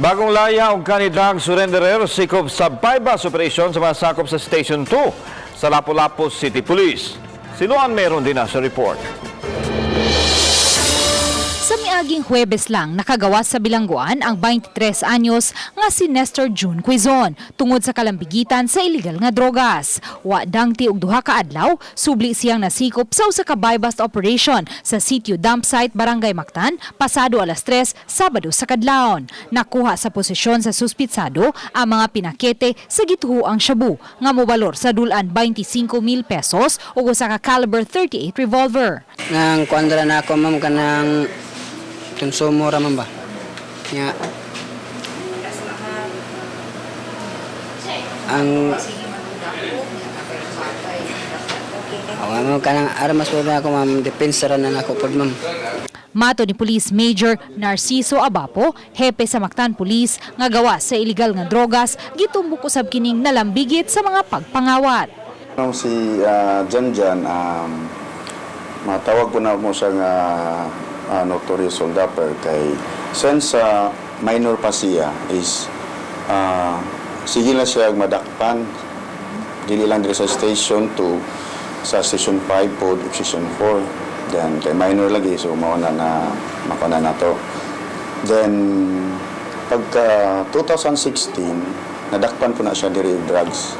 Bagong laya og kanhi drug surrenderer sikop sa buy-bust operation sa mga sakop sa Station 2 sa Lapu-Lapu City Police. Si Luan meron din na sa report. Sa miaging Huwebes lang nakagawas sa bilangguan ang 23 anyos nga si Nestor June Quizon tungod sa kalambigitan sa illegal nga drogas. Wa dangti og duha ka adlaw, subli siyang nasikop sa usa ka buy-bust operation sa sitio dump site, Barangay Mactan, pasado alas 3, Sabado sa kadlawon. Nakuha sa posisyon sa suspitsado ang mga pinakete sa gituhoang shabu nga mobalor sa dul-an 25,000 pesos ug usa ka caliber 38 revolver. Nang kuan ra na ako, ma'am, kanang konsumo ra man ba. Nya ang awa ma'am, kanang armas po na ako, ma'am, depensa ra na nako pod, ma'am. Matod ni Police Major Narciso Abapo, hepe sa Mactan Police, nga gawas sa illegal nga drogas, gitumbok usab kining nalambigit sa mga pagpangawat. Nung si Jan Jan, matawag ko na mo siya nga notorious holdupper kay since minor pa siya is sige na siya madakpan dili lang diri sa Station 2, sa Station 5 po ug Station 4. Then kay minor lagi, so mao na na makuha na nato. Then pagka 2016, nadakpan po na siya diri og drugs.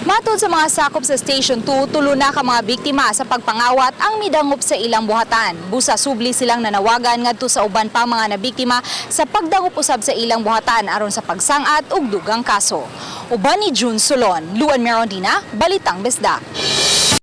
Matod sa mga sakop sa Station 2, tulo na ka mga biktima sa pagpangawat ang midangop sa ilang buhatan. Busa subli silang nanawagan ngadto sa uban pa mga nabiktima sa pagdangop usab sa ilang buhatan aron sa pagsangat og dugang kaso. Uban ni June Solon, Luan Merondina, Balitang Bisdak.